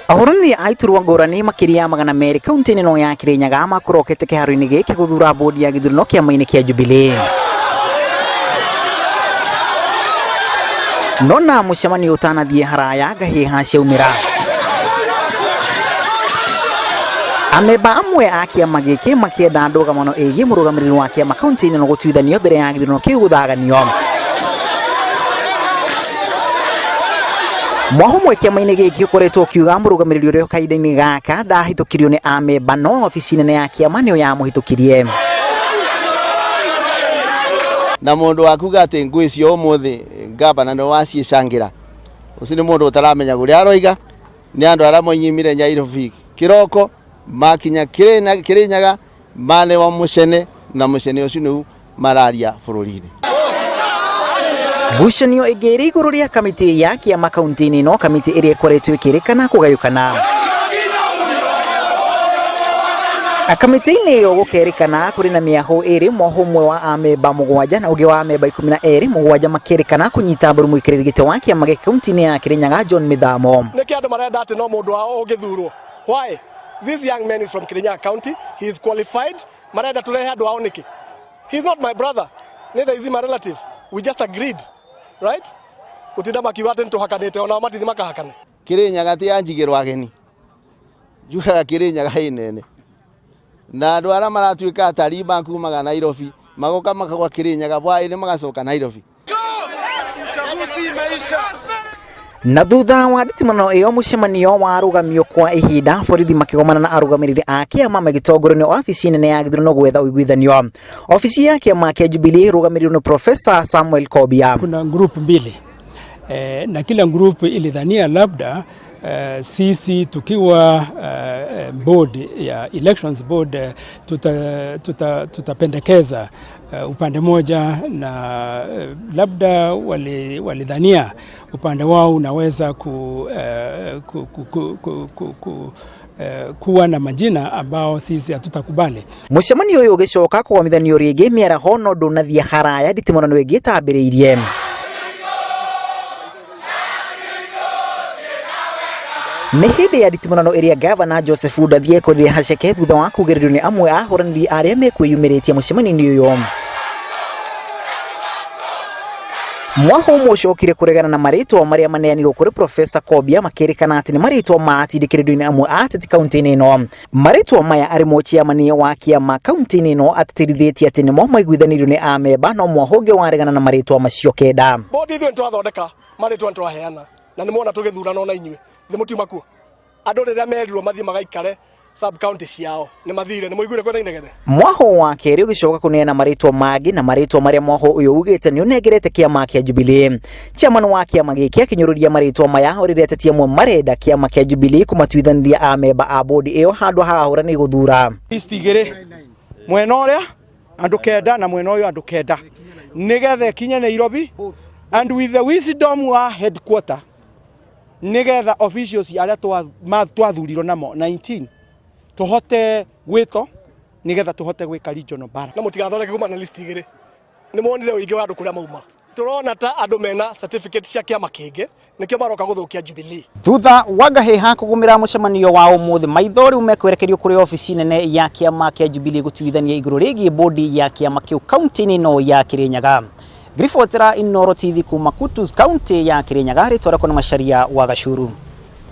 Ahũranĩri a iturwa ngũrani makĩria ya 200 kaunti-inĩ ĩno ya Kirinyaga makũrokete kĩharo-inĩ gĩkĩ gũthura bodi ya gĩthurano kĩama-inĩ kĩa Jubilee. No na mũcemanio ũtanathiĩ haraya ngahĩha ciaumĩra. Amemba amwe a kĩama gĩkĩ makĩenda ndũgamano ĩgiĩ mũrũgamĩrĩri wa kĩama kaunti-inĩ ĩno gũtuithanio mbere ya gĩthurano kĩu gũthaganio. Mwaho ũmwe kĩama-inĩ gĩkĩ ũkoretwo ũkiuga mũrũgamĩrĩri ũrĩa kahinda-inĩ gaka ndahĩtũkirio nĩ amemba no obici nene ya kĩama nĩyo yamũhĩtũkirie. Na mundu wa kuga ati ngui cio umuthi ngavana niwe waciĩcangĩra, ũcio nĩ mũndũ ũtaramenya kũrĩa aroiga. Nĩ andũ arĩa moinyimire Nyairobi kĩroko makinya Kĩrĩnyaga manewa mũcene, na mũcene ũcio nĩu mararia bũrũri-inĩ. Ngucanio ĩngĩ ĩrĩ igũrũ rĩa kamĩtĩ ya kĩama kaunti-inĩ ĩno, kamĩtĩ ĩrĩa ĩkoretwo ĩkĩrĩkana kũgayũkana. Kamĩtĩ-inĩ ĩyo gũkerĩkana kũrĩ na mĩahũ ĩrĩ, mwaho ũmwe wa amemba 7 na ũngĩ wa amemba 12, 7 makĩrĩkana kũnyita mbaru mũikarĩri gĩtĩ wa kĩama gĩkĩ kaunti-inĩ ya Kĩrĩnyaga John Mĩthamo. Nĩkĩ andũ marenda atĩ no mũndũ wao ũngĩthurwo? Why? This young man is from Kirinyaga County. He is qualified. Marenda turehe andũ ao nĩkĩ? He is not my brother. Neither is he my relative. We just agreed. Right? Gũtinda makiuga atĩ nĩtũhakanĩte, onao matithi makahakane. Kĩrĩnyaga ti ya njigĩrwo ageni. Njugaga Kĩrĩnyaga ĩ nene. Na andũ arĩa maratuĩka atarii makumaga Nairobi, magoka makagwa Kĩrĩnyaga hwaĩ-inĩ magacoka Nairobi. Na thutha wa nditimũrano ĩyo mũcemanio warũgamio kwa ihinda, borithi makĩgomana na arũgamĩrĩri a kĩama magĩtongorio nĩ wabici nene ya gĩthurano gwetha ũiguithanio. Obici ya kĩama kĩa Jubilee ĩrũgamĩrĩirwo nĩ Profesa Samuel Kobia. Kuna group mbili na kila group ilidhania labda sisi tukiwa board ya elections board tutapendekeza upande moja, na labda walidhania upande wao unaweza kuwa na majina ambao sisi hatutakubali. Mũcemanio ũyũ ũgĩcoka kũgomithanio rĩngĩ mĩaraho no ndũnathiĩ haraya nditimũrano ĩngĩ ĩtambĩrĩirie. Nĩ hĩndĩ ya nditimũrano ĩrĩa gavana Joseph Ndathi ekorire haceke thutha wa kugĩrĩrio nĩ amwe a ahũranĩri arĩa mekwĩyumĩrĩtie mũcemanio-inĩ ũyũ. Mwaho ũmwe ũcokire kũregana na marĩtwa marĩa maneanirwo kũrĩ Profesa Kobia makĩrĩkana atĩ nĩ marĩtwa maratindĩkĩrĩrio nĩ amwe a ateti kaunti-inĩ ĩno. Marĩtwa maya arĩ mo chairman wa kĩama kaunti-inĩ ĩno atĩtĩrithĩtie atĩ nĩmo maiguithanirio nĩ amemba no mwaho ũngĩ waregana na marĩtwa macio 9. Bodi ithuĩ nĩtwathondeka marĩtwa nĩtwaheana na nĩmwona tũgĩthurana ona inyuĩ thĩ mũtiuma kuo. Andũ rĩrĩa merirwo mathiĩ magaikare sub county ciao nĩ mathire, nĩ mũiguire kwĩna inegene. Mwaho wa kerĩ ũgĩcoka kũneana marĩtwa mangĩ na marĩtwa marĩa mwaho ũyũ ugĩte nĩ ũnengerete kĩama kĩa Jubilee. Chairman wa kĩama gĩkĩ akĩnyũrũria marĩtwa maya o rĩrĩa ateti amwe marenda kĩama kĩa Jubilee kũmatuithanĩria amemba a bodi ĩyo handũ ha ahũranĩri gũthura. List igĩrĩ, mwena ũrĩa andũ 9 na mwena ũyũ andũ 9, nĩgetha ĩkinye Nairobi and with the wisdom wa headquarter, nĩgetha officials arĩa twathurirwo namo 19 tũhote gwĩto nĩgetha tũhote gwĩka regional balance. Na mũtigathondeke kuma na list igĩrĩ, nĩ mwonire ũingĩ wa andũ kũrĩa mauma. Tũrona ta andũ mena certificate cia kĩama kĩngĩ nĩkĩo maroka gũthũkia Jubilee. Thutha wa ngahĩha kũgũmĩra mũcemanio wa ũmũthĩ, maitho rĩu mekwerekerio kũrĩ obici nene ya kĩama kĩa Jubilee gũtuithania igũrũ rĩgiĩ bodi ya kĩama kĩu kaunti-inĩ ĩno ya Kĩrĩnyaga. Ngĩribotera Inooro TV kuma Kutus, kaunti ya Kĩrĩnyaga, rĩtwa rĩakwa nĩ Macharia wa Gacuru.